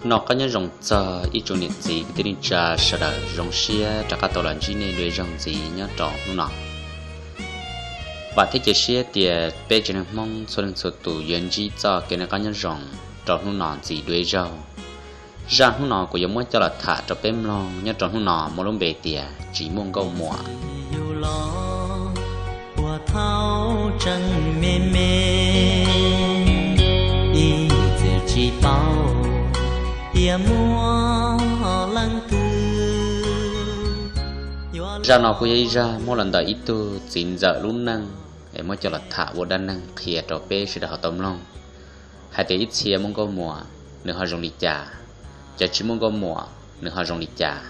Noj qab nyob zoo txog ib tsoom niam txiv kwv tij neej tsa sawv daws, zoo siab rov qab tau los ntsib nej dua ib zaug ntxiv nyob rau hnub no. Vam thiab cia siab tias peb tsev neeg Hmoob txhua leej txhua tus yuav ntsib txoj kev noj qab nyob zoo rau hnub no ntxiv dua ib zaug. Zaj hnub no kuv yuav muab coj los tham rau peb mloog nyob rau hnub no muaj lub npe tias tsis muaj nkauj muam. Yug los puag thaum tseem me me, ib txwm tsis paub tias muaj leej twg. Zaj no kuj yog ib zaj muab los ntawm ib tug txiv ntxawm lub neej es muab coj los tham ua dab neeg qhia rau peb sawv daws ho tau mloog hais tias ib txhia muaj nkauj muam nws ho zoo li cas, cov tsis muaj nkauj muam nws ho zoo li cas.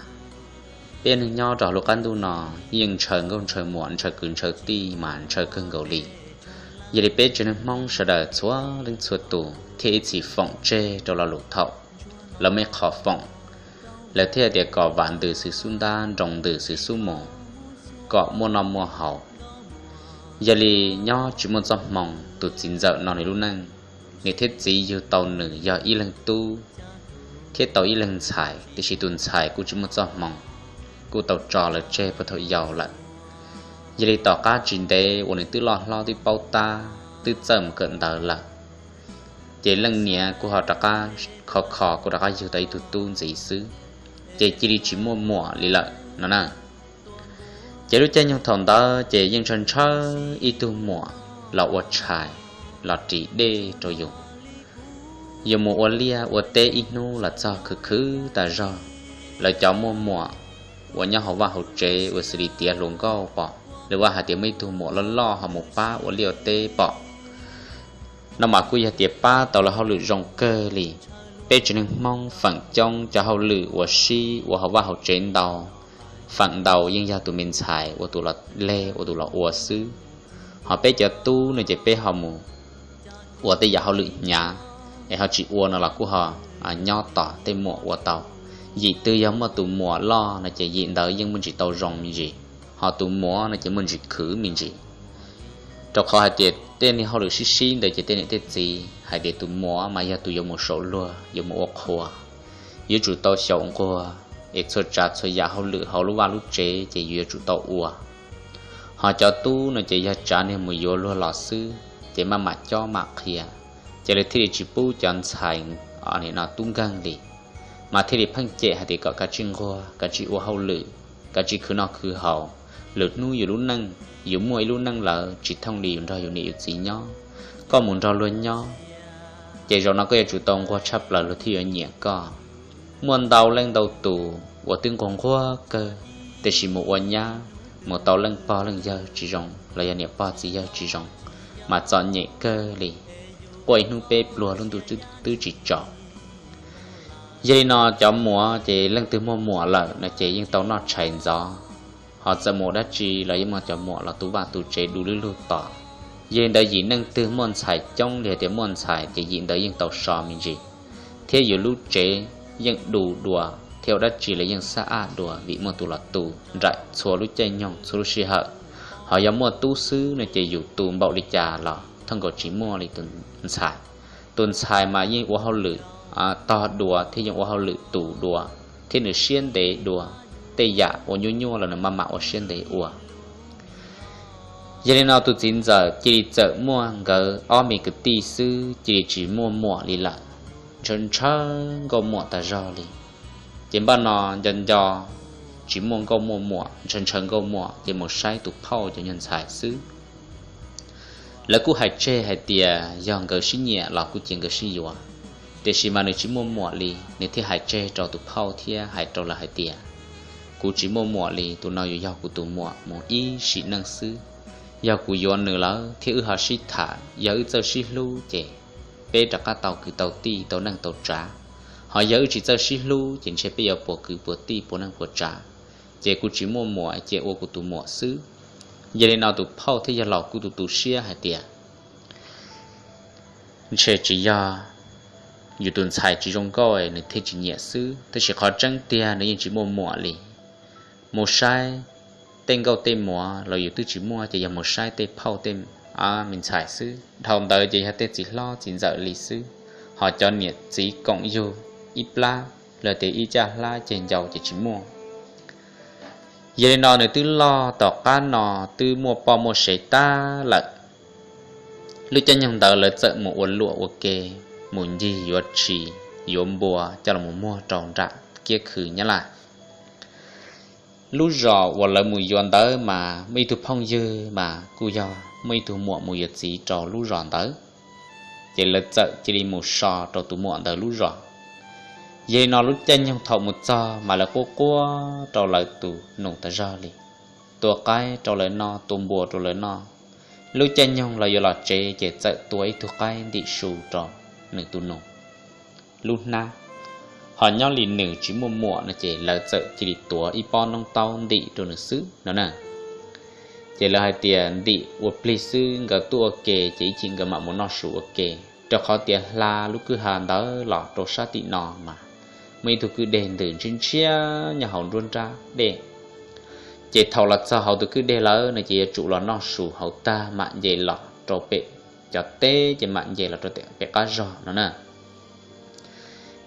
Peb neeg nyob rau hauv lub qab ntuj no yeej ntshaw nkauj ntshaw muam ntshaw kwv ntshaw tij mas ntshaw kawg nkaus li. Yog li peb tsev neeg Hmoob sawv daws txhua leej txhua tus thiaj ib txhis foom tseg rau lo lus thaum lawv muaj ib qho foom, lawv thiaj tias kom vam ntws xwm xub ntab, nroo ntws xwm xub mus, kom muaj noj muaj haus. Yog li nyob tsis muaj txoj hmoo, tus txiv ntxawm no nws lub neej, niam thiab txiv yug tau nws yog ib leeg tub thiab tau ib leeg ntxhais, tiam sis tus ntxhais kuj tsis muaj txoj hmoo, kuj tau tso lawv tseg puag thaum yau lawm. Yog li tom qab tsis ntev uas nws twb loj hlob twb paub tab twb txawj mus kawm ntawv lawm, ces leej niam kuj ho rov qab kho kho kuj rov qab yug tau ib tug tub ntxiv xwb, ces cia li tsis muaj muam li lawm no na. Ces lub caij nyoog thaum ntawd ces yeej ntshaw ntshaw ib tug muam los ua tshais, los ris dej rau yus, yus mus ua liaj ua teb ib hnub los txog khwv khwv tas zog. Lawv cov muaj muam uas nyob hauv vaj hauv tsev uas xws li tiav hluas nkauj pom, lawv vaj hais tias muaj ib tug muam loj loj ho mus pab ua liaj ua teb pom, no mas kuj yog tias pab tau lawv hauj lwm zoo kawg li. Peb tsev neeg Hmoob feem coob cov hauj lwm uas sib ua hauv vaj hauv tsev ntau, feem ntau yeej yog tus me ntxhais ua tus los leg ua tus los ua xwb. Ho peb cov tub no ces peb ho mus ua tej yam hauj lwm hnyav, es ho tsis ua no los kuj ho nyob tos tej muam ua tau. Yim twg yog muaj tus muam loj no ces yim ntawd yeej muaj ntsis tau zoo me ntsis, ho tus muam no ces muaj ntsis khwv me ntsis. Rau qhov hais tias tej niag hauj lwm sib sib ntawd ces tej niam tej txiv hais tias tus muam mas yog tus yuav mus saum luag yuav mus ua qhua, yuav tsum tau xyaum nquag, es txhua tsav txhua yam hauj lwm hauv lub vaj lub tsev ces yus yuav tsum tau ua. Ho cov tub no ces yog tsav niag mus yuav luag los xwb, ces maj mam cob mam qhia, ces lawv thiaj li tsis pub cov ntxhais no tub nkeeg li, mas thiaj li pheej cem hais tias kom kav tsij nquag, kav tsij ua hauj lwm, kav tsij khwv noj khwv haus. Lwm hnub yus lub neej, yus muaj ib lub neej lawm tsis thooj li yus nrog yus niam yus txiv nyob, koj mus nrog luag nyob, ces zaum no koj yuav tsum tau nquag tshaj plaws luag thiaj yuav nyiam koj. Muaj ntau leej ntau tus uas twb nquag nquag kawg, tiam sis mus ua nyab, mus tau leej pog leej yawg tsis zoo los yog niam pog txiv yawg tsis zoo, mas txom nyem kawg li, quaj ib hnub peb pluag lub ntuj twb tsis tsaus. Yog li no cov muam ces leej twg muaj muam lawm no ces yeej tau noj tshais ntxov, ho txawm mus dab tsi los yeej muaj cov muam los tu vaj tu tsev du lub lug tos. Yog li ntawd yim neej twg muaj ntxhais coob li hais tias muaj ntxhais ces yim ntawd yeej tau so me ntsis, thiab yus lub tsev yeej du dua, thiab ua dab tsi los yeej xab aj dua vim muaj tus los tu nraim txhua lub caij nyoog txhua lub sij hawm. Ho yog muaj tub xwb no ces yus tu npaum li cas los thooj nkaus tsis muaj li tus ntxhais. Tus ntxhais mas yeej ua hauj lwm tog dua thiab yeej ua hauj lwm tu dua, thiab nws siab ntev dua, tej yam ua nyuaj nyuaj los nws maj mam ua siab ntev ua. Yog li no tus txiv ntxawm cia li txawm muaj nkawd ob me kwv tij xwb, cia li tsis muaj muam li lawm, ntshaw ntshaw nkauj muam tas zog li. Ces npaj no nco nco tsis muaj nkauj muaj muam, ntshaw ntshaw nkauj muam ces mus saib tus phauj cov nyuag ntxhais xwb. Lawv kuj hais tseg hais tias yog nkawd sib nyiam los kuj cia nkawd sib yuav, tiam sis mas nws tsis muaj muam li, nws thiaj hais tseg rau tus phauj thiab hais rau lawv hais tias, kuv tsis muaj muam li, tus no yuav yog kuv tus muam mus ib sim neej xwb. Yog kuv yuav nws lawm thiab wb ho sib tham, yog wb txawj sib hlub ces peb rov qab tau kwv tau tij tau neej tau tsav. Ho yog wb tsis txawj sib hlub ces ntshe peb yuav puas kwv puas tij puas neej puas tsav. Ces kuv tsis muaj muam ces ua kuv tus muam xwb. Yog li no tus phauj thiaj yog los kuj tu tu siab hais tias, ntshe tsis yog yus tus ntxhais tsis zoo nkauj nws thiaj tsis nyiam xwb, tab sis qhov tseeb tiag nws yeej tsis muaj muam li. Mus saib tej nkauj tej muam los yus twb tsis muaj, ces yog mus saib tej phauj tej me ntxhais xwb. Dhau ntawd ces yog tej txiv hlob txiv ntxawm li xwb, ho cov niam txiv koom yug ib plab los tias ib caj hlab ceg ncau ces tsis muaj. Yog li no nws twb loj tom qab no twb muaj poj muaj sev tag lawm, lub caij nyoog ntawd lawv txawm mus ua luam ua ke, mus ncig yuav tshis yuav npua coj los muag rau nram kiab khw Nyab Laj. Lub zos uas lawv mus yuav ntawd mas muaj ib tug phooj ywg mas kuj yog muaj ib tug muam mus yuav txiv rau lub zos ntawd, ces lawv txawm cia li mus so rau tus muam ntawd lub zos. Yog li no lub caij nyoog thaum mus txog mas lawv quaj quaj rau lawv tus nus tas zog li, tua qaib rau lawv noj, tua npua rau lawv noj. Lub caij nyoog los yuav los tsev ces txawm tua ib tug qaib ntim su rau nws tus nus lub hnab. Ho nyob li nws tsis muaj muam no ces lawv txawm cia li tuav ib pob noob taub ntim rau nws xwb no na. Ces lawv hais tias ntim ua plig xwb, nkawd tuaj ua ke ces ib chim nkawd mam mus noj su ua ke, rau qhov tias hla lub kwj ha ntawd los rau sab tim no mas muaj ib tug kwj deg ntws ntshiab ntshiab nyob hauv nruab nrab dej. Ces thaum los txog hauv tus kwj deg lawm no ces yuav tsum los noj su hauv tag mam nce los rau pem cov teb ces mam nce los rau pem qab zog no na.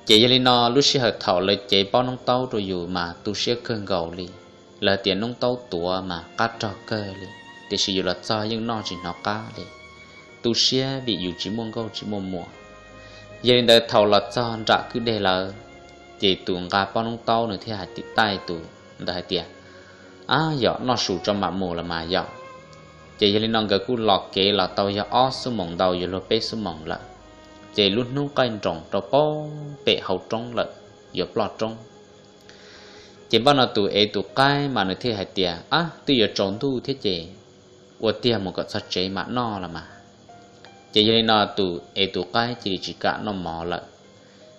Ces yog li no lub sij hawm thaum lawv cev pob noob taub rau yus mas tu siab kawg nkaus li. Lawv hais tias noob taub tuav mas qab rog kawg li, tiam sis yus los txog yeej noj tsis hnov qab li, tu siab vim yus tsis muaj nkauj tsis muaj muam. Yog li ntawd thaum los txog nram kwj deg lawm, ces tus nqa pob noob taub nws thiaj hais tias, taij tus ntawd hais tias, Ab, yog noj su tso mam mus los mas yog. Ces yog li no nkawd kuj los kev los tau yog ob xuab moos ntau yuav luag peb xuab moos lawm, ces lub hnub qaij nroos rau pem hauv roob lawm, yuav ploj roob. Ces npaj no tus ev tus qaib mas nws thiaj hais tias, Ab, twb yuav tsaus ntuj thiab ces ua tiag mus kom txog tsev mam noj los mas. Ces yog li no tus ev tus qaib cia li tsis kam noj mov lawm.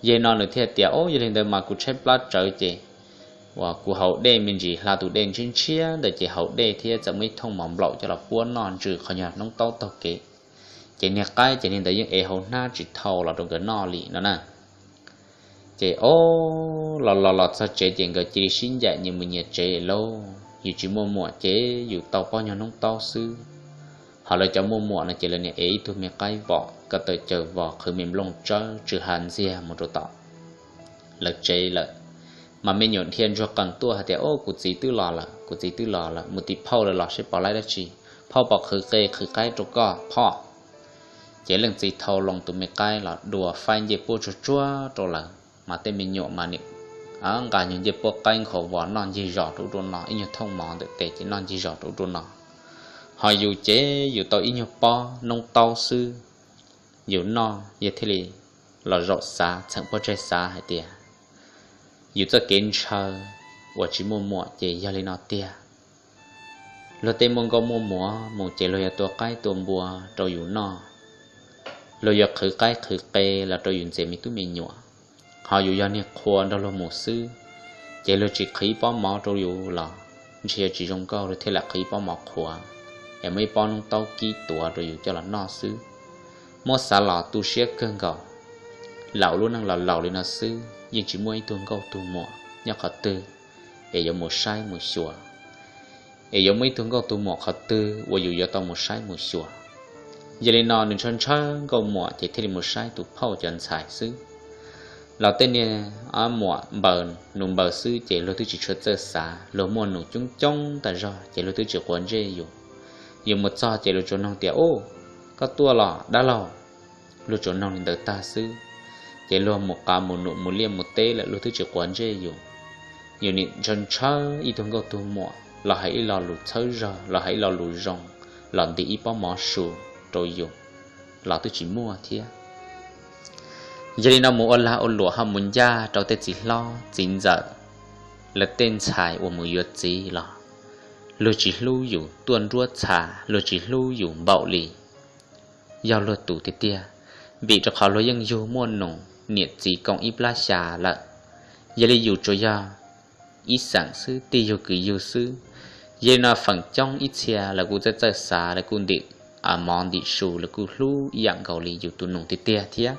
Yog li no nws thiaj tias, Au, yog li ntawd mas kuv tshaib plab tsawv ces uas kuv haus dej me ntsis, hla tus dej ntshiab ntshiab ntawd ces haus dej thiab txawm muaj ib thooj mov nplaum coj los puab noj ntsws qhov nyuag noob taub taug kev. Ces niag qaib ces niag ntawd yeej ev hauv hnab tsis thau los rau nkawd noj li no na. Ces o, los los los txog tsev ces nkawd cia li sib ncaim nyias mus nyias tsev lauj. Yus tsis muaj muam ces yus tau pob nyuag noob taub xwb. Ho lawv cov muaj muam no ces lawv niaj ev ib tug me qaib vom, ko taw caws vos, qhwv me nplooj tsawb, tsw ha ntxiag mus rau tom lawv tsev lawm. Mas me nyuam dhia ntsuag qees tuaj hais tias, O, kuv txiv twb los lawm, kuv txiv twb los lawm, mus tim phauj lawv los seb pom laib dab tsi. Phauj, pom qhwv qe qhwv qaib rau koj phauj. Ces leej txiv thau loo tus me qaib los dua faib ncej puab tsuag tsuag rau lawm. Mas tej me nyuam mas nim nqa nyuag ncej puab qaib nkhaus vos noj ncig zos rau ub rau no, ib nyuag thooj mov ntawm tes ces noj ncig zos rau ub rau no. Ho yus ces yus tau ib nyuag pob noob taub xwb, yus noj yus thiaj li los zaum xav, txheem pov tseg xav hais tias yus txoj kev ntshaw uas tsis muaj muam ces yog li no tiag. Luag tej muaj nkauj muaj muam mus ces luag yuav tua qaib tua npua rau yus noj, luag yuav qhwv qaib qhwv qe los rau yus ntxias me tub me nyuam. Ho yus yog niag qhua nrog luag mus xwb, ces luag tsis qhwv ib pob mov rau yus los ntshe yuav tsis zoo nkauj, luag thiaj lam qhwv ib pob mov qhuav, es muab ib pob noob taub kib tuav rau yus coj los noj xwb. Muab xav los tu siab kawg nkaus. Laus lub neej los laus li no xwb, yeej tsis muaj ib tug nkauj tug muam nyob qhov twg es yuav mus saib mus xyuas, es yuav muaj ib tug nkauj tug muam qhov twg uas yus yuav tau mus saib mus xyuas. Yog li no nws ntshaw ntshaw nkauj muam ces thiaj li mus saib tus phauj cov ntxhais xwb. Los tej niag muam npaws nus npaws xwb ces luag twb tsis tshua txawj xav, luag muaj nus coob coob tas zog ces luag twb tsis quav ntsej yus. Yus mus txog ces luag tsuas noog tias, Ub, koj tuaj los dab laug? Luag tsuas noog li ntawd tag xwb, ces luag mus qav mus num mus liaj mus teb lawm luag twb tsis quav ntsej yus. Yus nim ntshaw ntshaw ib tug nkauj tug muam los hais ib lo lus txhawb zog, los hais ib lo lus zoo, los ntim ib pob mov su rau yus los twb tsis muaj thiab. Yog li no mus ua lag ua luam ho mus ncaj rau tej txiv hlob txiv ntxawm, lawv tej ntxhais uas mus yuav txiv los luag tsis hlub yus tuaj nruab txha, luag tsis hlub yus npaum li yog luag tus tiag tiag, vim rau qhov luag yeej yug muaj nus niam txiv koom ib plab xya lawm. Yog li yus tsuas yog ib xeem xwb, tij yug kwv yug xwb. Yog li no feem coob ib txhia lawv kuj txawj txawj xav, lawv kuj ntim mov ntim su, lawv kuj hlub ib yam nkaus li yus tus nus tiag tiag thiab.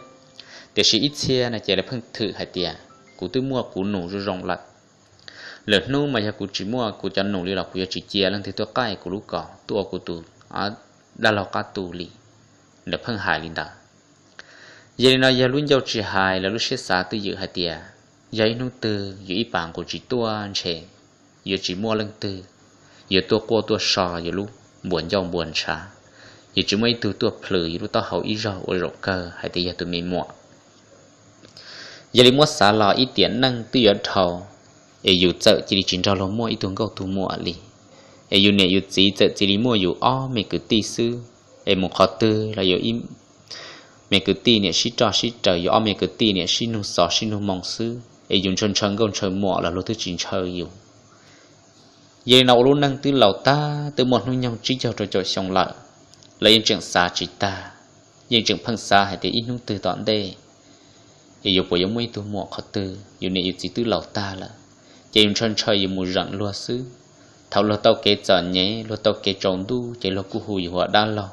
Tiam sis ib txhia no ces lawv pheej thwm hais tias, Kuv twb muaj kuv nus zoo zoo lawm, lwm hnub mas yog kuv tsis muaj kuv cov nus li los kuv yuav tsis cia leej twg tuaj qaij kuv lub kos tuaj ua kuv tus dab laug qab tu li. Lawv pheej hais li ntawd. Yog li no yog lub ncauj tsis hais los lub siab xav twj ywm hais tias, yog ib hnub twg yus ib pas nqus tsis tuaj ntshe yuav tsis muaj leej twg yuav tuaj quaj tuaj so yus lub npuas ncauj npuas ntshav, yuav tsis muaj ib tug tuaj plhws yus lub taub hau ib zaug ua zaum kawg hais tias yog tus me muam. Yog li muab xav los ib tiam neej twb yuav dhau, es yus txawm cia li tsis nrog luag muaj ib tug nkauj tug muam li, es yus niam yus txiv txawm cia li muaj yus ob me kwv tij xwb, es mus qhov twg los yus ib me kwv tij niam sib roj sib raws, yus ob me kwv tij niam sib nug xov sib nug moo xwb, es yus ntshaw ntshaw nkauj ntshaw muam los luag twb tsis ntshaw yus. Yog li no ua lub neej twb laus tag twb muaj hnub nyoog tsib caug rau caum xyoo lawm, los yeej tseem xav tsis tag, yeej tseem pheej xav hais tias ib hnub twg tom ntej es yus puas yuav muaj ib tug muam qhov twg, yus niam yus txiv twb laus tag lawm, ces yus ntshaw ntshaw yus mus zeem luag xwb. Thaum luag tau kev txom nyem luag tau kev tsaus ntuj ces luag kuj hu yus ua dab laug.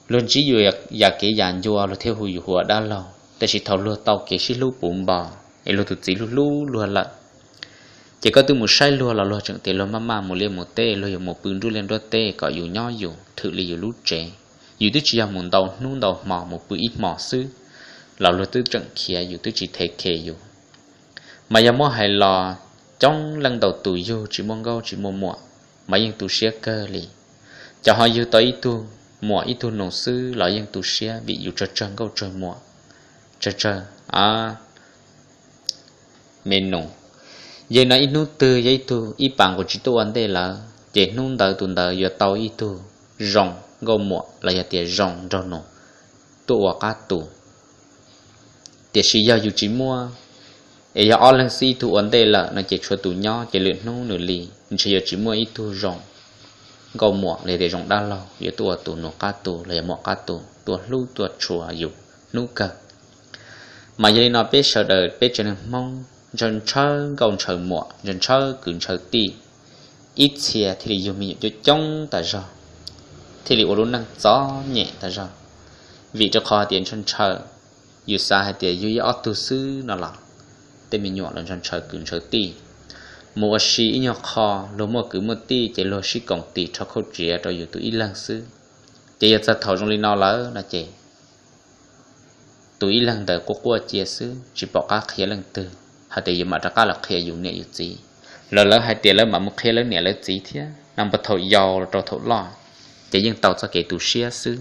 Luag ntsib yus yam kev yam ncua luag thiaj hu yus ua dab laug, tab sis thaum luag tau kev sib hlub puv npo es luag tus txiv hlub hlub luag lawm, ces koj twb mus saib luag los luag tseem tias luag maj maj mus liaj mus teb, luag yuav mus pw nruab liaj nruab teb kom yus nyob yus thwm li yus lub tsev. Yus twb tsis yog mus ntau hnub ntau hmo, mus pw ib hmos xwb los luag twb tseem khiav yus, twb tsis thev khe yus. Mas yog muab hais los coob leej ntau tus yug tsis muaj nkauj tsis muaj muam mas yeej tu siab kawg li. Cov ho yug tau ib tug muam ib tug nus xwb los yeej tu siab vim yus tsawg tsawg nkauj tsawg muam, tsawg tsawg me nus. Yog no ib hnub twg yog ib tug ib pas nqus tsis tuaj ua ntej lawm ces hnub ntawd tus ntawd yuav tau ib tug zoo nkauj muam los yog tias zoo nraug nus tuaj ua qab tus. Tiam sis yog yus tsis muaj, es yog ob leeg xwb ib tug ua ntej lawm no ces tshuav tus nyob ces lwm hnub nws li ntshe yuav tsis muaj ib tug zoo nkauj muam los yog tias zoo dab laug yuav tuaj ua tus nus qab tus los yog muam qab tus tuaj hlub tuaj tshua yus hnub kawg. Mas yog li no peb sawv daws peb tsev neeg Hmoob ntshaw ntshaw nkauj ntshaw muam, ntshaw ntshaw kwv ntshaw tij, ib txhia thiaj li yug me nyuam coob coob tas zog, thiaj li ua lub neej txom nyem tas zog. Vim rau qhov hais tias ntshaw ntshaw, yus xav hais tias yug ib ob tug xwb no los tej me nyuam los ntshaw ntshaw kwv ntshaw tij, mus ua si ib nyuag qho luag muaj kwv muaj tij ces luag sib koom tis rho khauj tsiav rau yus tus ib leeg xwb. Ces yog txog thaum zoo li no lawm no ces tus ib leeg ntawd quaj quaj cia xwb tsis pom qab qhia leej twg, hais tias yus mam rov qab los qhia yus niam yus txiv, los lawv hais tias lawv mam mus qhia lawv niam lawv txiv thiab no, npa thaum yau los rau thaum loj ces yeej tau txoj kev tu siab xwb.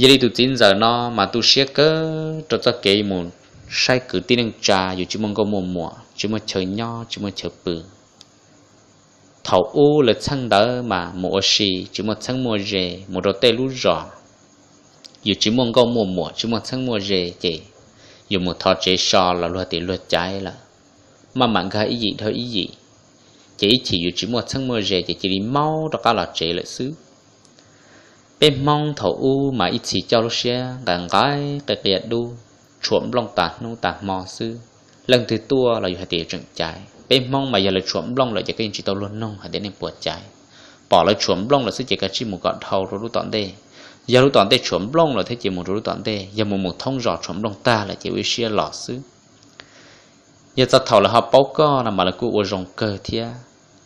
Yog li tus txiv ntxawm no mas tu siab kawg rau txoj kev mus saib kwv tij neej tsa, yus tsis muaj nkauj muaj muam, tsis muaj chaw nyob tsis muaj chaw pw. Thaum ub lawv txheej ntawd mas mus ua si tsis muaj txheeb muaj ze, mus rau tej lub zos yus tsis muaj nkauj muaj muam tsis muaj txheeb muaj ze ces yus mus thov tsev so los luag tias luag caiv lawm, maj mam nkag ib yim dhau ib yim, ces ib chim yus tsis muaj txheeb muaj ze ces cia li maub rov qab los tsev lawm xwb. Peb Hmoob thaum ub mas ib txhis coj lub siab nqaim nqaim qia qia dub, tshuam nplooj tas hnub tas hmo xwb. Leej twg tuaj los yus hais tias yus tseem caiv. Peb Hmoob mas yog lawv tshuam nplooj lawm ces koj yeej tsis tau luag nug hais tias nej puas caiv. Pom lawv tshuam nplooj lawm xwb ces koj tsij mus kom dhau rau lub tom ntej. Yog lub tom ntej tshuam nplooj lawm thiab ces mus rau lub tom ntej, yog mus mus thoob zos tshuam nplooj tag lawm ces ua ib siab los xwb. Yog txog thaum lawv ho paub koj no mas lawv kuj ua zoo kawg thiab,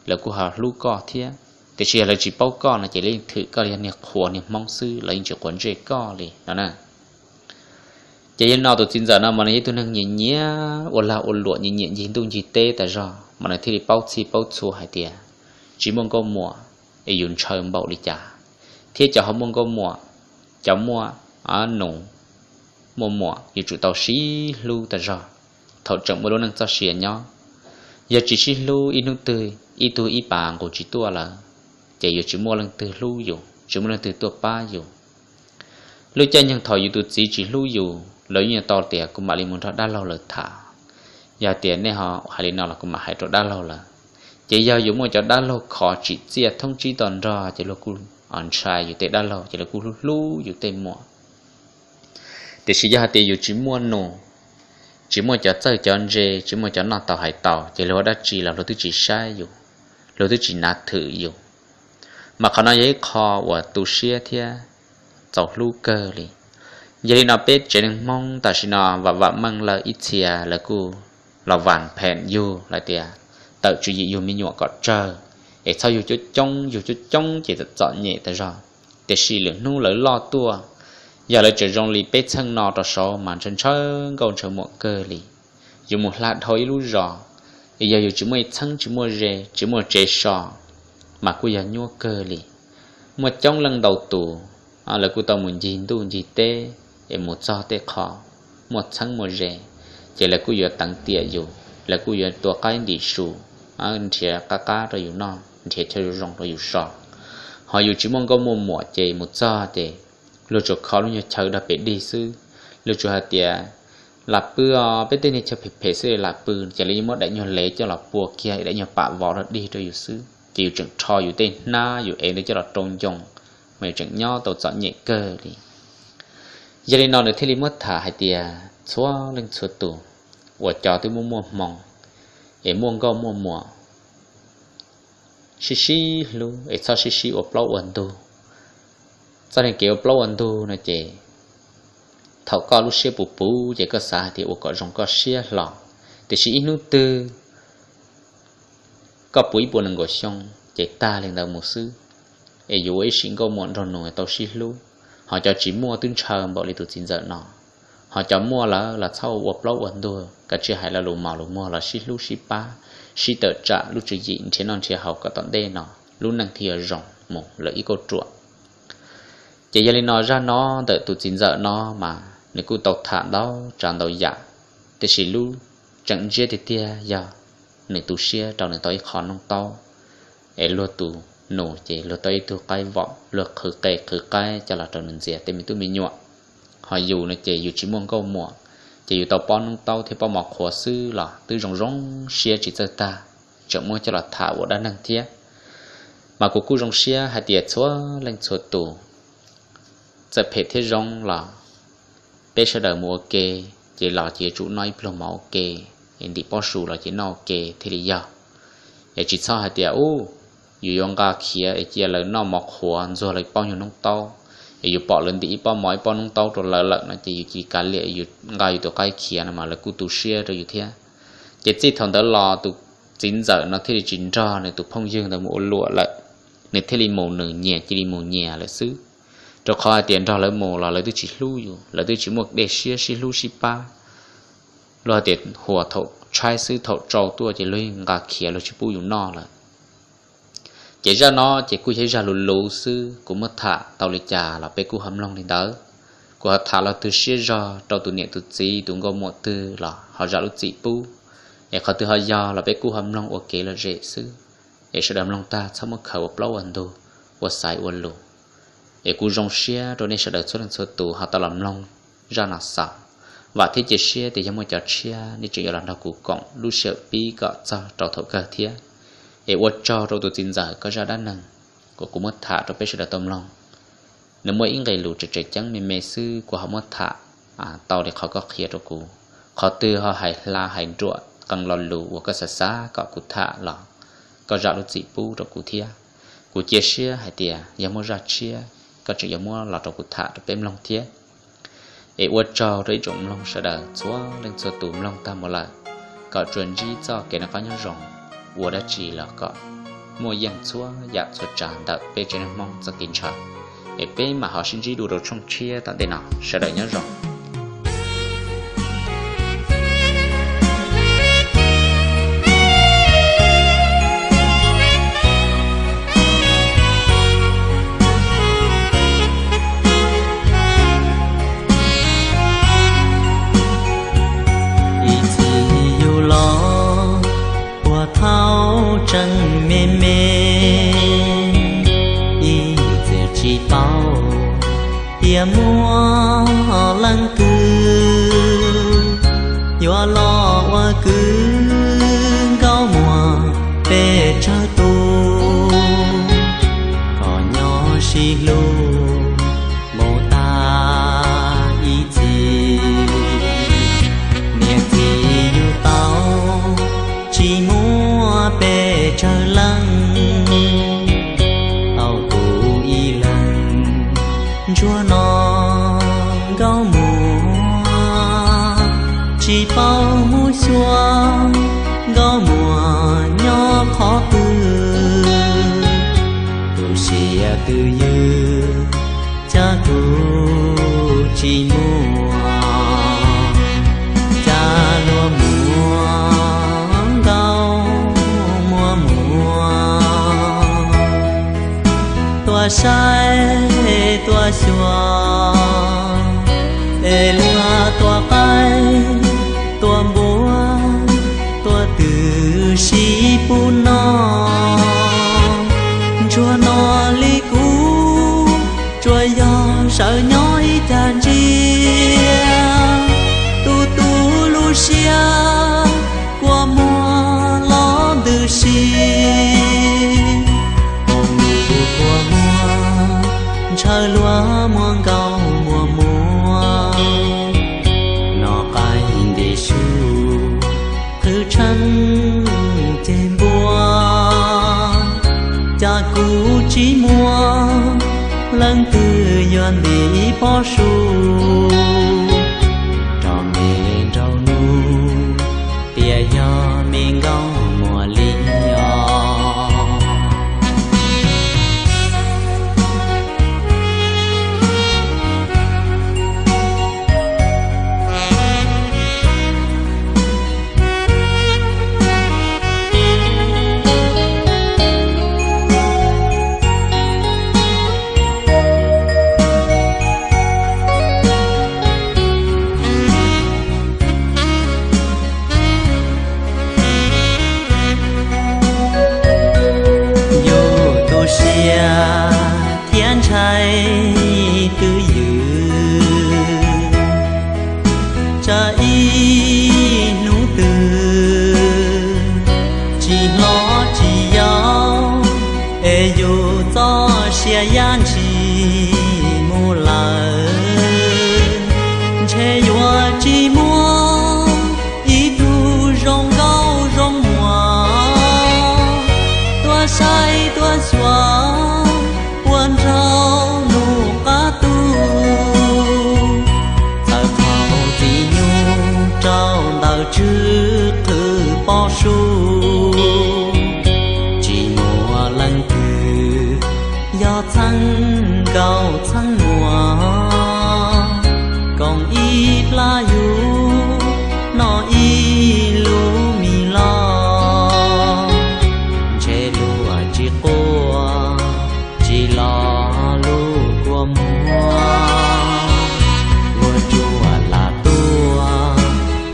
lawv kuj ho hlub koj thiab. Tiam sis yog lawv tsis paub koj no ces lawv yeej thwm koj yog niag qhua niag Hmoob xwb, lawv yeej tsis quav ntsej koj li no na. Ces yog no tus txiv ntxawm no mas nws yog ib tug neeg nyiam nyiam ua lag ua luam, nyiam nyiam ncig ntuj ncig teb tas zog mas nws thiaj li paub txhij paub txhua hais tias tsis muaj nkauj muam es yus ntshaw npaum li cas, thiab cov ho muaj nkauj muam, cov muaj nus, muaj muam yuav tsum tau sib hlub tas zog thaum tseem muaj lub neej txoj sia nyob. Yog tsis sib hlub ib hnub twg ib tug ib pas nqus tsis tuaj lawm ces yuav tsis muaj leej twg hlub yus, tsis muaj leej twg tuaj pab yus. Lub caij nyoog thaum yus tus txiv tsis hlub yus, lawv yeej tau tias kuv mam li mus nrog dab laug lawv tham. Yog tias nej ho hais li no los kuv mam hais rau dab laug lawv. Ces yog yus muaj cov dab laug khov tsim txiaj thoob tsib to nrog ces luag kuj ntshai yus tej dab laug ces luag kuj hlub hlub yus tej muam. Tiam sis yog hais tias yus tsis muaj nus, tsis muaj cov txawj cov ntse, tsis muaj cov noj tau hais tau ces luag ua dab tsi los luag twb tsis saib yus, luag twb tsis nav thwm yus. Mas qhov no yog ib qho uas tu siab thiab txaus hlub kawg li. Yog li no peb tsev neeg Hmoob tam sim no vam vam meej lawm ib txhia lawv kuj los vam phem yug lawm tias tawm tswv yim yug me nyuam kom tsawg, es txhob yug coob coob, yug coob coob ces txom nyem tas zog. Tiam sis lwm hnub lawv loj tuaj Yog lawv tseem zoo li peb txheej no rau saud mas ntshaw ntshaw nkauj ntshaw muam kawg li. Yus mus hla dhau ib lub zos, es yog yus tsis muaj ib txheeb tsis muaj ze tsis muaj tsev so, mas kuj yog nyuaj kawg li. Muaj coob leej ntau tus, lawv kuj tau mus ncig ntuj ncig teb, es mus txog tej qho muaj txheeb muaj ze, ces lawv kuj yuav teev tiam yus, lawv kuj yuav tua qaib ntim su, nrhiav qab qab rau yus noj, nrhiav chaw zoo zoo rau yus so. Ho yus tsis muaj nkauj muaj muam ces mus txog ces luag tsuas kho lub nyuag chaw dog pem dig xwb. Luag tsuas hais tias, lam pw os, peb tej niag chaw phem phem xwb lam pw, ces lawv yeej muab daim nyuag lev coj los pua kiag daim nyuag pam vov rau dig rau yus xwb, ces yus tseem rho yus tej hnab yus ev ntawd coj los rau ncoo, mas yus tseem nyob tau txom nyem kawg li. Yog li no nws thiaj li muab tham hais tias txhua leej txhua tus uas cov twb muaj muaj hmoo, es muaj nkauj muaj muam, sib sib hlub es txhob sib sib ua plaub ua ntug. Txoj kev ua plaub ua ntug no ces thaum koj lub siab puv puv ces koj xav hais tias ua kom zoo koj siab hlo, tiam sis ib hnub twg koj puv ib puas nees nkaum xyoo ces tag li ntawd mus xwb. Es yuav ua ib sim nkauj muam nraug nus tau sib hlub, ho cov tsis muaj twb ntshaw npaum li tus txiv ntxawm no. Ho cov muaj lawm los txhob ua plaub ua ntug, kav tsij hais lo lus mos lus muag los sib hlub sib pab, sib tawm tsam lub tswv yim nrhiav noj nrhiav haus kom tom ntej no lub neej thiaj yuav zoo mus lawm ib kauj ruam. Ces yog li no zaj no ntawm tus txiv ntxawm no mas nws kuj tau tham ntau tsav ntau yam, tiam sis lub tseem ntsiab tiag tiag yog nws tu siab rau nws tau ib qho noob taub, es luag tus nus ces luag tau ib tug qaib vom, luag qhwv qe qhwv qaib coj los rau nws ntxias tej me tub me nyuam. Ho yus no ces yus tsis muaj nkauj muam, ces yus tau pob noob taub thiab pob mov qhuav xwb los twb zoo zoo siab tsis txawj tag, tseem muab coj los tham ua dab neeg thiab. Mas kuv kuj zoo siab hais tias txhua leej txhua tus, txawm phem thiab zoo los peb sawv daws mus ua ke, ces los ces yuav tsum noj ib pluag mov ua ke, es ntim pob su los ces noj ua ke thiaj li yog. Es tsis txhob hais tias, u, yus yuav nqa khiav es cia lawv noj mov qhuav ntxuag lawv pob nyuag noob taub, es yus pom lawv ntim ib pob mov ib pob noob taub rau lawv lawm no ces yus cia li kav liam yus nqa yus tus qaib khiav no mas lawv kuj tu siab rau yus thiab. Ces txij thaum ntawd los tus txiv ntxawm no thiaj li tsis nrog nws tus phooj ywg ntawd mus ua luam lawm, nws thiaj li mus nws nyias cia li mus nyias lawm xwb. Rau qhov hais tias nrog lawv mus los lawv twb tsis hlub yus, lawv twb tsis muaj dej siab sib hlub sib pab. Luag hais tias huas thaum tshaib xwb, thaum tsau tuaj ces luag nqa khiav, luag tsis pub yus noj lawm. Ces zaj no ces kuj yog ib zaj luv luv xwb, kuv muab tham tau li cas los peb kuj ho mloog li ntawd. Kuv ho tham los twg siab zog rau tus niam tus txiv tus nkauj muam twg los ho zam lub txim pub. Es qhov twg ho yog los peb kuj ho mloog ua kev lom zem xwb. Es sawv daws mloog tag txhob muab khaws ua plaub ua ntug, ua xaiv ua lus. Es kuv zoo siab rau nej sawv daws txhua leej txhua tus ho tau los mloog zaj no xaus. Vam thiab cia siab tias yog muaj cov tshiab nej tseem yuav los nrog kuv koom lub sij hawm pib kom txog rau thaum kawg thiab. Es ua tsaug rau tus txiv ntxawm koj zaj dab neeg uas kuv muab tham rau peb sawv daws tau mloog. Nws muaj ib nqe lus tseem tseem ceeb me me xwb, kuv ho muab tham tau li qhov koj qhia rau kuv. Qhov twg ho hais hla hais ruam qee lo lus uas koj xav xav kom kuv tham los koj zam lub txim pub rau kuv thiab. Kuv cia siab hais tias yog muaj zaj tshiab koj tseem yuav muab los rau kuv tham rau peb mloog thiab. Es ua tsaug rau ib tsoom mloog sawv daws txhua leej txhua tus mloog tag mus lawm, kom tsuas ntsib txoj kev noj qab nyob zoo, ua dab tsi los kom muaj yeej txhua yam txhua tsav ntawm peb tsev neeg Hmoob txoj kev ntshaw. Es peb mam ho sib ntsib dua rau tshooj tshiab tom ntej no, sawv daws nyob zoo. Ib txhis yus los puag thaum tseem me me, ib txwm tsis paub tias muaj leej twg yuav los ua kwv nkauj muam peb tsawg tus, kom nyob sib hlub mus tas ib txhis. Niam txiv yus tau tsis muaj pes tsawg leej, tau kuv ib leeg ntsuag no nkauj muam, tsis paub hnub xyuas nkauj muam nyob qhov twg. Tus siav twj ywm coj kuv Tsis muaj cas luag muaj nkauj muaj muag, tuaj saib tuaj xyuas, es luag tuaj qaib tuaj npuab, tuaj twm sib pub noj. Ntsuag no li kuv, tsuas yog sawv nyob ib cag ntsia, tu tu lub siab kua muag los ntws si. Ua mus kua muag ntshaw luag muaj nkauj muaj muag, noj qaib nti su qhwv tsheej ceg npua, cas kuv tsis muaj leej twg yuav ntim ib pob su rau me nraug nus, tias yog me nkauj muag li os. Yus tu siab thiab ntshai twj ywm, tsam ib hnub twg tsis hlob tsis yau, es yus txoj sia yaj ntshis mus lawm. Ntshe yuav tsis muaj ib tug zoo nkauj zoo muag tuaj saib tuaj xyuas ua nraug nus qab tu. Txawm qhau txiv nyuj rau ntawm tswb qhwv pob su, tsis muaj leej twg yog txheej nkauj txheej muag, koom ib plab yus noj ib lub mis los, ntshe luag tsis quaj tsis los lub kua muag. Luag tsuas lam tuaj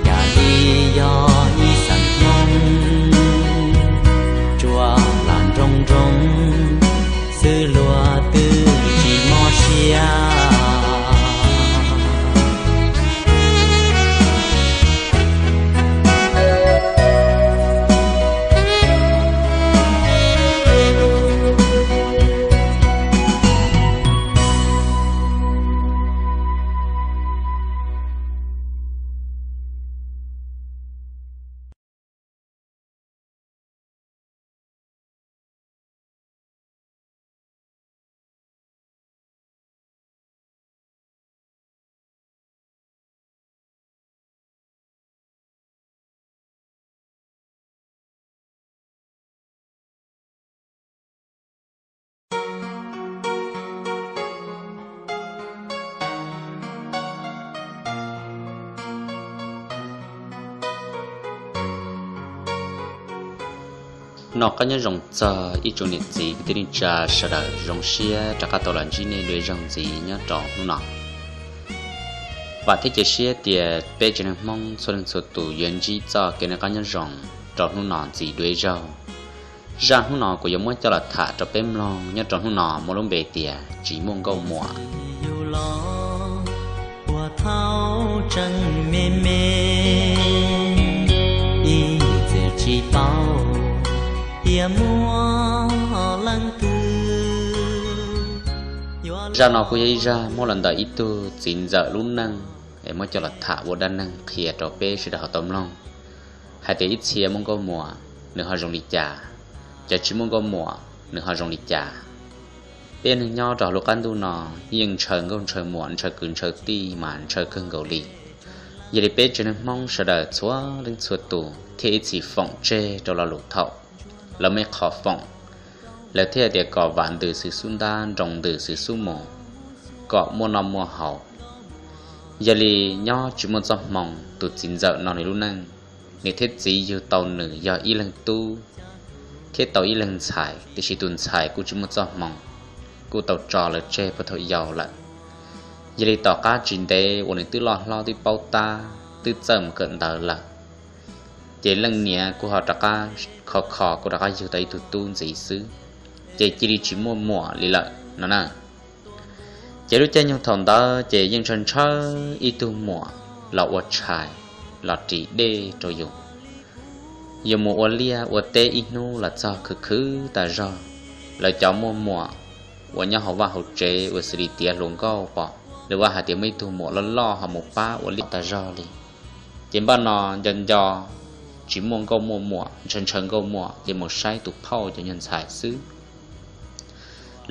yam li yog ib xeem Hmoob, tsuas lam nroo nroo xwb luag twb tsis mob siab. Noj qab nyob zoo txog ib tsoom niam txiv kwv tij neej tsa sawv daws, zoo siab rov qab tau los ntsib nej dua zaug ntxiv nyob rau hnub no. Vam thiab cia siab tias peb tsev neeg Hmoob txhua leej txhua tus yuav ntsib txoj kev noj qab nyob zoo rau hnub no ntxiv dua zaug. Zaj hnub no kuv yuav muab coj los tham rau peb mloog nyob rau hnub no muaj lub npe tias tsis muaj nkauj muam. Yus los puag thaum tseem me me, ib txwm tsis paub tias muaj leej twg. Zaj no kuj yog ib zaj muab los ntawm ib tug txiv ntxawm lub neej es muab coj los tham ua dab neeg qhia rau peb sawv daws ho tau mloog hais tias ib txhia muaj nkauj muam nws ho zoo li cas, cov tsis muaj nkauj muam nws ho zoo li cas. Peb neeg nyob rau hauv lub qab ntuj no yeej ntshaw nkauj ntshaw muam ntshaw kwv ntshaw tij mas ntshaw kawg nkaus li. Yog li peb tsev neeg Hmoob sawv daws txhua leej txhua tus thiaj ib txhis foom tseg rau lo lus thaum lawv muaj ib qho foom, lawv thiaj tias kom vam ntws xwm xub ntab nroo ntws xwm xub mus, kom muaj noj muaj haus. Yog li nyob tsis muaj txoj hmoo, tus txiv ntxawm no nws lub neej, nws thiab txiv yug tau nws yog ib leeg tub thiab tau ib leeg ntxhais, tiam sis tus ntxhais kuj tsis muaj txoj hmoo, kuj tau tso lawv tseg puag thaum yau lawm. Yog li tom qab tsis ntev uas nws twb loj hlob twb paub tab twb txawj mus kawm ntawv lawm, ces leej niam kuj ho rov qab kho kho kuj rov qab yug tau ib tug tub ntxiv xwb, ces cia li tsis muaj muam li lawm no na. Ces lub caij nyoog thaum ntawd ces yeej ntshaw ntshaw ib tug muam los ua tshais, los ris dej rau yus, yus mus ua liaj ua teb ib hnub los txog khwv khwv tas zog. Lawv cov muaj muam uas nyob hauv vaj hauv tsev uas xws li tiav hluas nkauj pom lawv vaj hais tias muaj ib tug muam loj loj ho mus pab ua liaj tas zog li, ces npaj no nco nco tsis muaj nkauj muaj muam, ntshaw ntshaw nkauj muam ces mus saib tus phauj cov nyuag ntxhais xwb.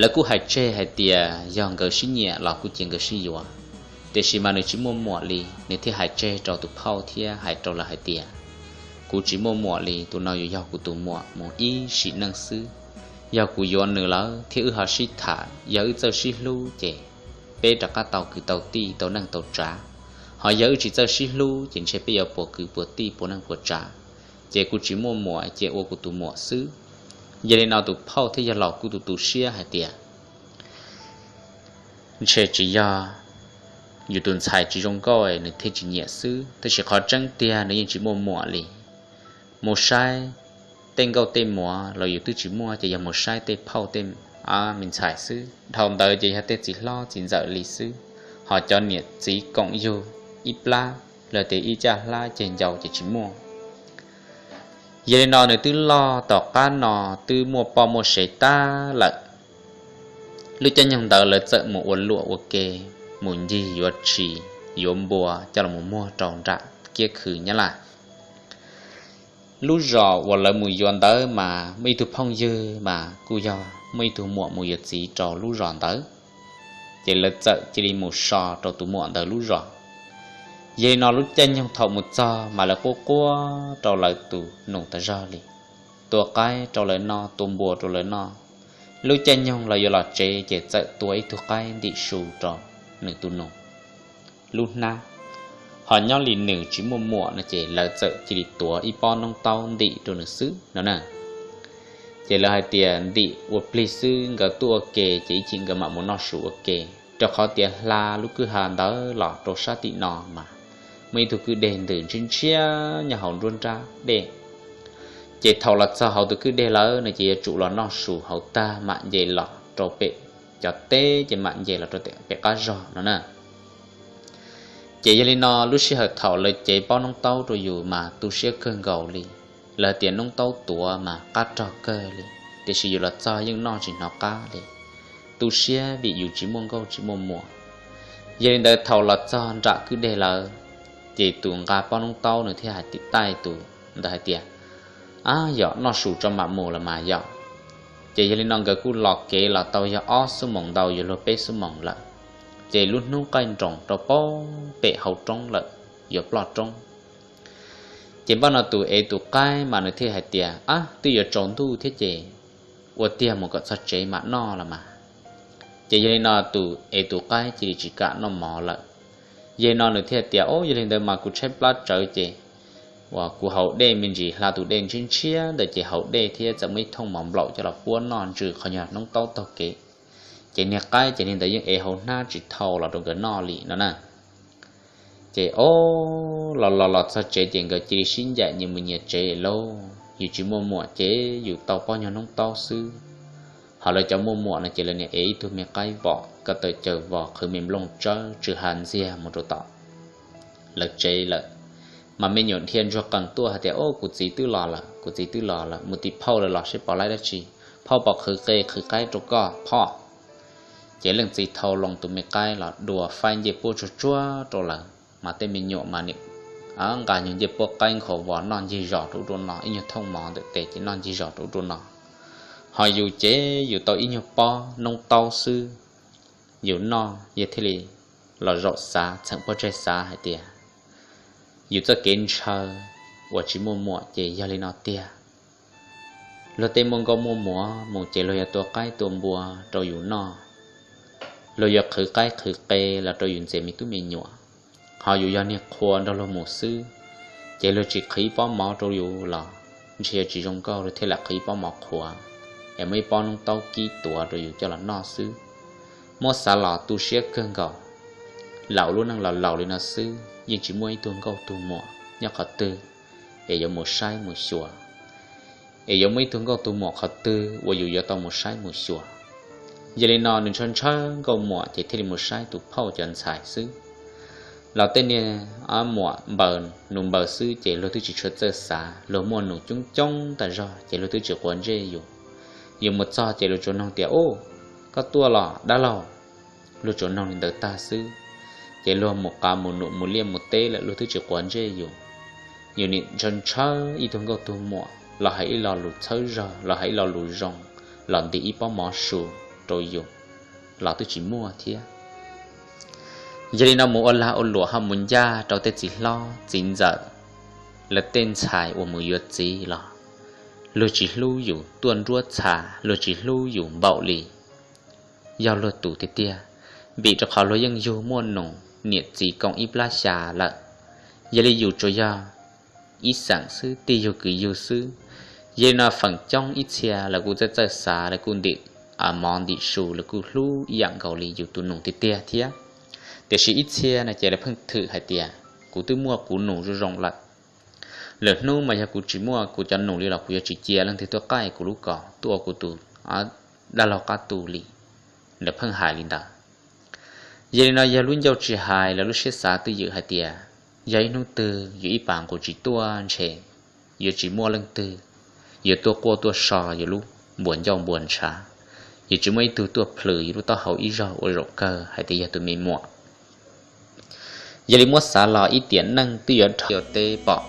Lawv kuj hais tseg hais tias yog nkawd sib nyiam los kuj cia nkawd sib yuav, tiam sis mas nws tsis muaj muam li, nws thiaj hais tseg rau tus phauj thiab hais rau lawv hais tias, kuv tsis muaj muam li, tus no yuav yog kuv tus muam mus ib sim neej xwb. Yog kuv yuav nws lawm thiab wb ho sib tham, yog wb txawj sib hlub ces peb rov qab tau kwv tau tij tau neej tau tsav, ho yog wb tsis txawj sib hlub ces ntshe peb yuav puas kwv puas tij puas neej puas tsav, ces kuv tsis muaj muam ces ua kuv tus muam xwb. Yog li no tus phauj thiaj yog los kuj tu tu siab hais tias, ntshe tsis yog yus tus ntxhais tsis zoo nkauj nws thiaj tsis nyiam xwb, tab sis qhov tseeb tiag nws yeej tsis muaj muam li. Mus saib tej nkauj tej muam los yus twb tsis muaj, ces yog mus saib tej phauj tej me ntxhais xwb, dhau ntawd ces yog tej txiv hlob txiv ntxawm li xwb, ho cov niam txiv koom yug ib plab los tias ib caj hlab ceg ncau ces tsis muaj. Yog li no nws twb loj tom qab no twb muaj poj muaj sev tag lawm. Lub caij nyoog ntawd lawv txawm mus ua luam ua ke, mus ncig yuav tshis yuav npua coj los muag rau nram kiab khw Nyab Laj. Lub zos uas lawv mus yuav ntawd mas muaj ib tug phooj ywg mas kuj yog muaj ib tug muam mus yuav txiv rau lub zos ntawd, ces lawv txawm cia li mus so rau tus muam ntawd lub zos. Yog li no lub caij nyoog thaum mus txog mas lawv quaj quaj rau lawv tus nus tas zog li, tua qaib rau lawv noj, tua npua rau lawv noj. Lub caij nyoog lawv yuav los tsev ces txawm tua ib tug qaib ntim su rau nws tus nus lub hnab. Ho nyob li nws tsis muaj muam no ces lawv txawm cia li tuav ib pob noob taub ntim rau nws xwb no na. Ces lawv hais tias ntim ua plig xwb, nkawd tuaj ua ke ces ib chim nkawd mam mus noj su ua ke, rau qhov tias hla lub kwj ha ntawd los rau sab tim no mas muaj ib tug kwj deg ntws ntshiab ntshiab nyob hauv nruab nrab dej. Ces thaum los txog hauv tus kwj deg lawm no ces yuav tsum los noj su hauv tag mam nce los rau pem cov teb, ces mam nce los rau pem qab zog no na. Ces yog li no lub sij hawm thaum lawv cev pob noob taub rau yus mas tu siab kawg nkaus li. Lawv tias noob taub tuav mas qab rog kawg li, tiam sis yus los txog yeej noj tsis hnov qab li, tu siab vim yus tsis muaj nkauj tsis muaj muam. Yog li ntawd thaum los txog nram kwj deg lawm, ces tus nqa pob noob taub nws thiaj hais tim taij tus ntawd hais tias, ab yom, noj su tso mam mus los mas yom. Ces yog li no nkawd kuj los kev los tau yog ob xuab moos ntau yuav luag peb xuab moos lawm. Ces lub hnub qaij nroos rau pem hauv roob lawm, yuav ploj roob. Ces npaj no tus ev tus qaib mas nws thiaj hais tias, ab twb yuav tsaus ntuj thiab ces ua tiag mus kom txog tsev mam noj los mas. Ces yog li no tus ev tus qaib cia li tsis kam noj mov lawm. Yog li no nws thiaj tias, o yog li ntawd mas kuv tshaib plab tsawv ces uas kuv haus dej me ntsis, hla tus dej ntshiab ntshiab ntawd ces haus dej thiab txawm muaj ib thooj mov nplaum coj los puab noj ntsws qhov nyuag noob taub taug kev. Ces niag qaib ces niag ntawd yeej ev hauv hnab tsis thau los rau nkawd noj li no na. Ces o, los los los txog tsev ces nkawd cia li sib ncaim nyias mus nyias tsev lauj. Yus tsis muaj muam ces yus tau pob nyuag noob taub xwb, ho lawv cov muaj muam no ces lawv niaj ev ib tug me qaib vom ko taw caws vos qhwv me nplooj tsawb tsw ha ntxiag mus rau tom lawv tsev lawm. Mas me nyuam dhia ntsuag qees tuaj hais tias, o kuv txiv twb los lawm, kuv txiv twb los lawm, mus tim phauj lawv los seb pom laib dab tsi, phauj pom qhwv qe qhwv qaib rau koj phauj. Ces leej txiv thau loo tus me qaib los dua faib ncej puab tsuag tsuag rau lawv, mas tej me nyuam mas nim nqa nyuag ncej puab qaib nkhaus vos noj ncig zos rau ub rau no, ib nyuag thooj mov ntawm tes ces noj ncig zos rau ub rau no. Ho yus ces yus tau ib nyuag pob noob taub xwb, yus noj yog thiaj li los zaum xav txheem poj tsaig xav hais tias yus txoj kev ntshaw uas tsis muaj muam ces yog li no tiag. Luag tej muaj nkauj muaj muam mus ces luag yuav tua qaib tua npua rau yus noj, luag yuav qhwv qaib qhwv qe los rau yus ntxias me tub me nyuam. Ho yus yog niag qhua nrog luag mus xwb, ces luag tsis qhwv pob mov rau yus los ntshe yuav tsis zoo nkauj, luag thiaj lam qhwv pob mov qhuav es muaj ib pob noob taub kib tuav rau yus coj los noj xwb. Muab xav los tu siab kawg nkaus. Laus lub neej los laus li no xwb, yeej tsis muaj ib tug nkauj tug muam nyob qhov twg es yuav mus saib mus xyuas, es yuav muaj ib tug nkauj tug muam qhov twg uas yus yuav tau mus saib mus xyuas. Yog li no nws ntshaw ntshaw nkauj muam ces thiaj li mus saib tus phauj cov ntxhais xwb. Los tej niag muam npaws nus npaws xwb ces luag twb tsis tshua txawj xav, luag muaj nus coob coob tas zog ces luag twb tsis quav ntsej yus. Yus mus txog ces luag tsuas noog tias, Ub, koj tuaj los dab laug? Luag tsuas noog li ntawd tag xwb, ces luag mus qav mus num mus liaj mus teb lawm luag twb tsis quav ntsej yus. Yus nim ntshaw ntshaw ib tug nkauj tug muam los hais ib lo lus txhawb zog, los hais ib lo lus zoo, los ntim ib pob mov su rau yus los twb tsis muaj thiab. Yog li no mus ua lag ua luam ho mus ncaj rau tej txiv hlob txiv ntxawm, lawv tej ntxhais uas mus yuav txiv los luag tsis hlub yus tuaj nruab txha, luag tsis hlub yus npaum li yog luag tus tiag tiag, vim rau qhov luag yeej yug muaj nus niam txiv koom ib plab xya lawm. Yog li yus tsuas yog ib xeem xwb, tij yug kwv yug xwb. Yog li no feem coob ib txhia lawv kuj txawj txawj xav, lawv kuj ntim mov ntim su, lawv kuj hlub ib yam nkaus li yus tus nus tiag tiag thiab. Tiam sis ib txhia no ces lawv pheej thwm hais tias, Kuv twb muaj kuv nus zoo zoo lawm, lwm hnub mas yog kuv tsis muaj kuv cov nus li los kuv yuav tsis cia leej twg tuaj qaij kuv lub kos tuaj ua kuv tus dab laug qab tu li. Lawv pheej hais li ntawd. Yog li no yog lub ncauj tsis hais los lub siab xav twj ywm hais tias, yog ib hnub twg yus ib pas nqus tsis tuaj ntshe yuav tsis muaj leej twg yuav tuaj quaj tuaj so yus lub npuas ncauj npuas ntshav, yuav tsis muaj ib tug tuaj plhws yus lub taub hau ib zaug ua zaum kawg hais tias yog tus me muam. Yog li muab xav los ib tiam neej twb yuav dhau teb pom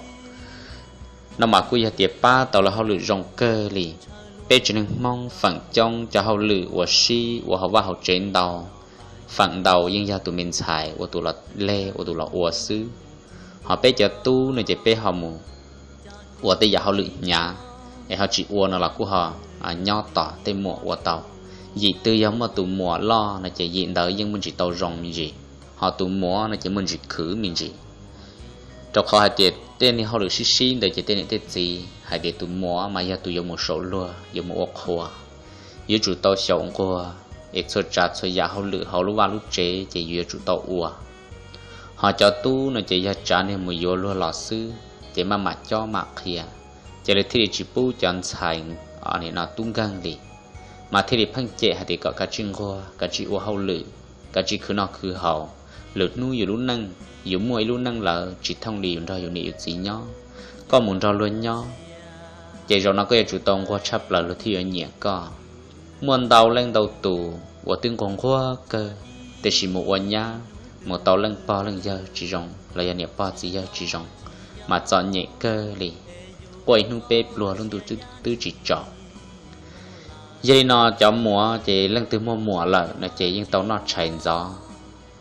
no mas kuj yog tias pab tau lawv hauj lwm zoo kawg li. Peb tsev neeg Hmoob feem coob cov hauj lwm uas sib ua hauv vaj hauv tsev ntau, feem ntau yeej yog tus me ntxhais ua tus los leg ua tus los ua xwb. Ho peb cov tub no ces peb ho mus ua tej yam hauj lwm hnyav, es ho tsis ua no los kuj ho nyob tos tej muam ua tau. Yim twg yog muaj tus muam loj no ces yim ntawd yeej muaj ntsis tau zoo me ntsis, ho tus muam no ces muaj ntsis khwv me ntsis. Rau qhov hais tias tej niag hauj lwm sib sib ntawd ces tej niam tej txiv hais tias tus muam mas yog tus yuav mus saum luag yuav mus ua qhua, yuav tsum tau xyaum nquag, es txhua tsav txhua yam hauj lwm hauv lub vaj lub tsev ces yus yuav tsum tau ua. Ho cov tub no ces yog tsav niag mus yuav luag los xwb ces maj mam cob mam qhia, ces lawv thiaj li tsis pub cov ntxhais no tub nkeeg li. Mas thiaj li pheej cem hais tias kom kav tsij nquag, kav tsij ua hauj lwm, kav tsij khwv noj khwv haus, lwm hnub yus lub neej, yus muaj ib lub neej lawm tsis thooj li yus nrog yus niam yus txiv nyob, koj mus nrog luag nyob, ces zaum no koj yuav tsum tau nquag tshaj plaws luag thiaj yuav nyiam koj. Muaj ntau leej ntau tus uas twb nquag nquag kawg, tiam sis mus ua nyab, mus tau leej pog leej yawg tsis zoo los yog niam pog txiv yawg tsis zoo, mas txom nyem kawg li, quaj ib hnub peb pluag lub ntuj twb tsis tsaus. Yog li no cov muam ces leej twg muaj muam lawm no ces yeej tau noj tshais ntxov,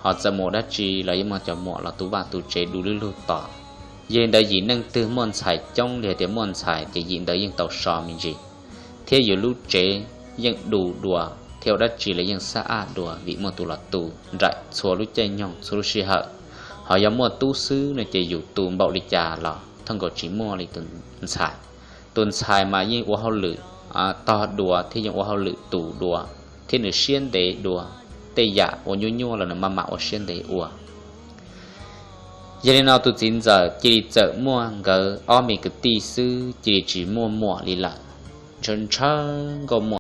ho txawm mus dab tsi los yeej muaj cov muam los tu vaj tu tsev du lug lug tos. Yog li ntawd yim neej twg muaj ntxhais coob li hais tias muaj ntxhais ces yim ntawd yeej tau so me ntsis, thiab yus lub tsev yeej du dua, thiab ua dab tsi los yeej xab aj dua vim muaj tus los tu nraim txhua lub caij nyoog txhua lub sij hawm. Ho yog muaj tub xwb no ces yus tu npaum li cas los thooj nkaus tsis muaj li tus ntxhais. Tus ntxhais mas yeej ua hauj lwm tog dua thiab yeej ua hauj lwm tu dua, thiab nws siab ntev dua, tej yam ua nyuaj nyuaj los nws maj mam ua siab ntev ua. Yog li no tus txiv ntxawm cia li txawm muaj nkawd ob me kwv tij xwb, cia li tsis muaj muam li lawm. Ntshaw ntshaw nkauj